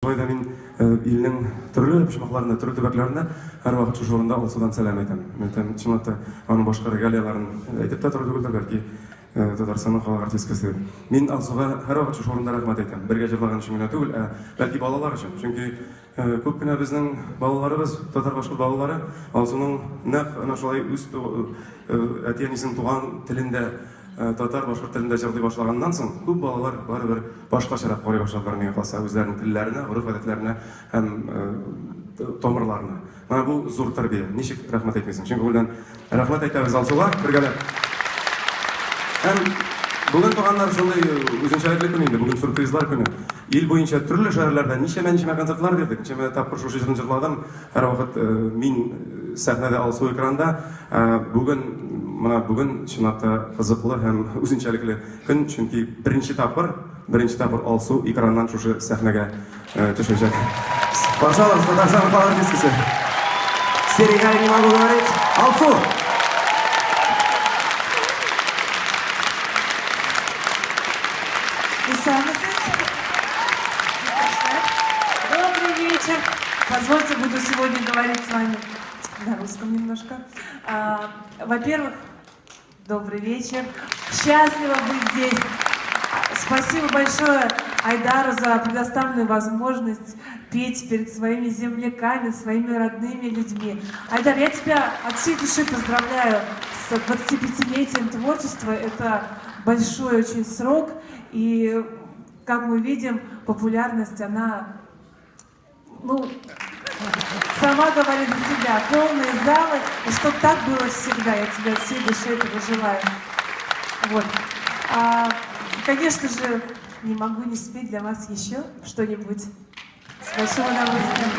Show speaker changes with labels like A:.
A: Шулай да мин илнең төрле почмакларында, төрле төбәкләрендә һәрвакыт шушы урында Алсудан сәлам әйтәм. Мин әйтәм, чынлап та, аның башка регалияләрен әйтеп тә тору түгелдер, бәлки Татарстанның халык артисткасы дип. Мин Алсуга һәрвакыт шушы урында рәхмәт әйтәм. Бергә җырлаган өчен генә түгел, ә бәлки балалар өчен. Чөнки күп кенә безнең балаларыбыз, татар-башкорт балалары Алсуның нәкъ әнә шулай үз әти-әнисенең туган телендә, татар, башкорт телендә җырлый башлаганнан соң, күп балалар барыбер башкачарак карый башладылар, миңа калса, үзләренең телләренә, гореф-гадәтләренә һәм тамырларына. Менә бу зур тәрбия. Ничек рәхмәт әйтмисең? Чын күңелдән рәхмәт әйтәбез Алсуга бергәләп. Һәм бүген, туганнар, шундый үзенчәлекле көн инде. Бүген сюрпризлар көне. Ил буенча төрле шәһәрләрдә ничәмә-ничәмә концертлар бирдек. Ничәмә тапкыр шушы җырны җырладым. Һәрвакыт мин сәхнәдә, Алсу экранда. Бүген, менә бүген чынлап та кызыклы һәм үзенчәлекле көн, чөнки беренче тапкыр, беренче тапкыр Алсу экраннан шушы сәхнәгә төшәчәк. Каршы алыгыз, Татарстан халык артисткасы.
B: Серегай не могу говорить. Алсу!
C: Исәнмесез. Добрый вечер. Позвольте, буду сегодня говорить с вами на русском немножко. Во-первых, добрый вечер. Счастливо быть здесь. Спасибо большое Айдару за предоставленную возможность петь перед своими земляками, своими родными людьми. Айдар, я тебя от всей души поздравляю с 25-летием творчества. Это большой очень срок. И, как мы видим, популярность, она, ну, сама говорит за себя. Полные залы. И чтоб так было всегда. Я тебе от всей души этого желаю. Вот. Конечно же, не могу не спеть для вас еще что-нибудь. С большим удовольствием.